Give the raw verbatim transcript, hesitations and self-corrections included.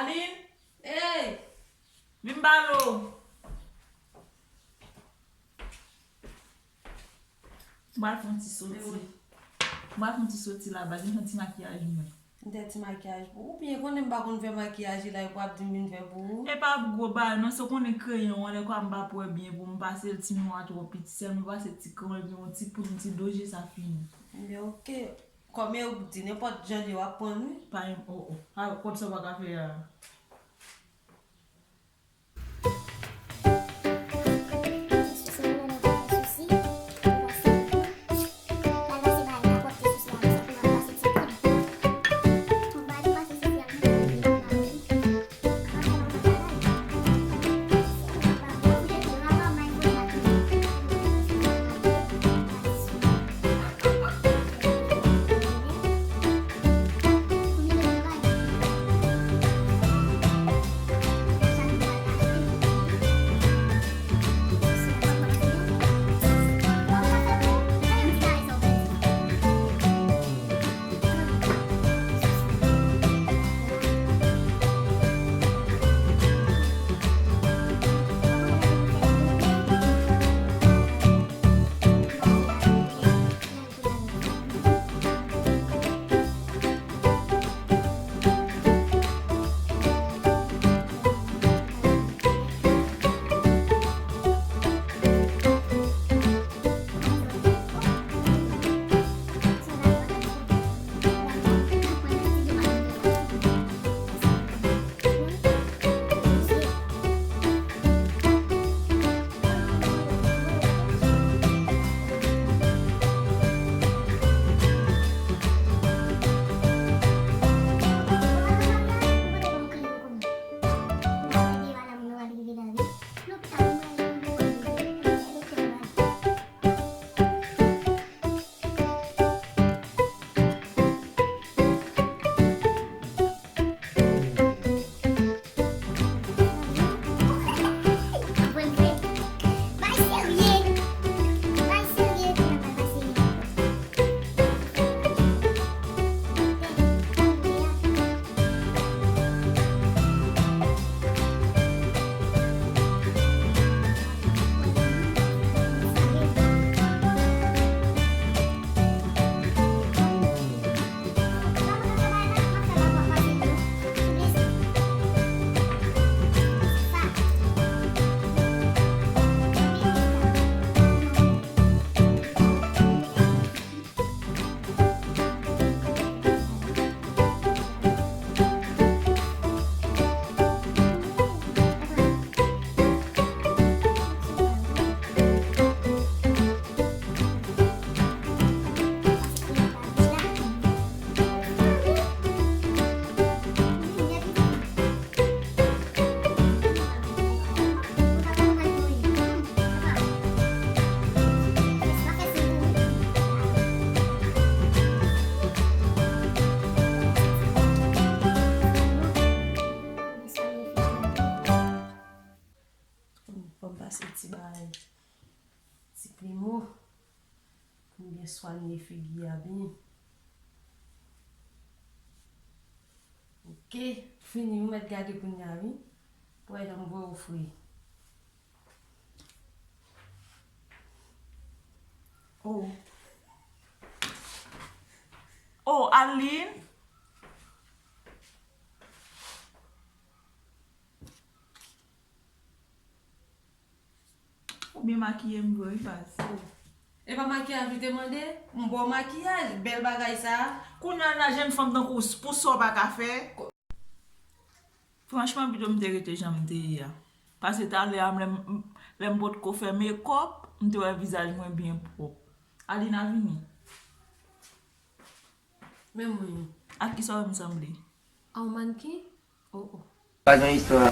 Aline, hey! Vin ba lo. M pral fè yon ti soti. M pral fè yon ti soti la, baz, m fè yon ti makiyaj mwen. M fè ti makiyaj pou ou. Ou byen konnen m pa konn fè makiyaj la, epi w ap di m vin fè pou ou. E pa gwo bagay non, se w konnen kreyon an, lè kwa m pa pou wè byen pou m pase l, ti nwa twò piti, sèlman pase ti kreyon epi yon ti poud, yon ti doje, sa fini. Ebyen, oke. Kòm e ou k di, nenpòt jan l ye, w ap pran l, wi. Pa gen, o, o. A, kont sa w pa ka fè a. Fò m pase ti bagay, ti primo, pou m byen swanye figi a byen. Oke, fini, ou mèt gade kounye a, wi. Pou wè jan m voye w fre. Oh. Oh, Aline. Ou byen makiye m vre, wi, baz. E pa makiyaj ou te mande? M ba w makiyaj, bèl bagay sa. Kounye a, la, jèn fanm tankou w, pou sa w pa ka fè. Franchman, pito m te rete jan m te ye a. Paske talè a, lè m, lè m potko fè mekòp, m te wè vizaj mwen byen pwòp. Alina, vini. Men mwen. Ak kisa w wè m sanble? A yon mannken? Oh, oh. Pa gen istwa.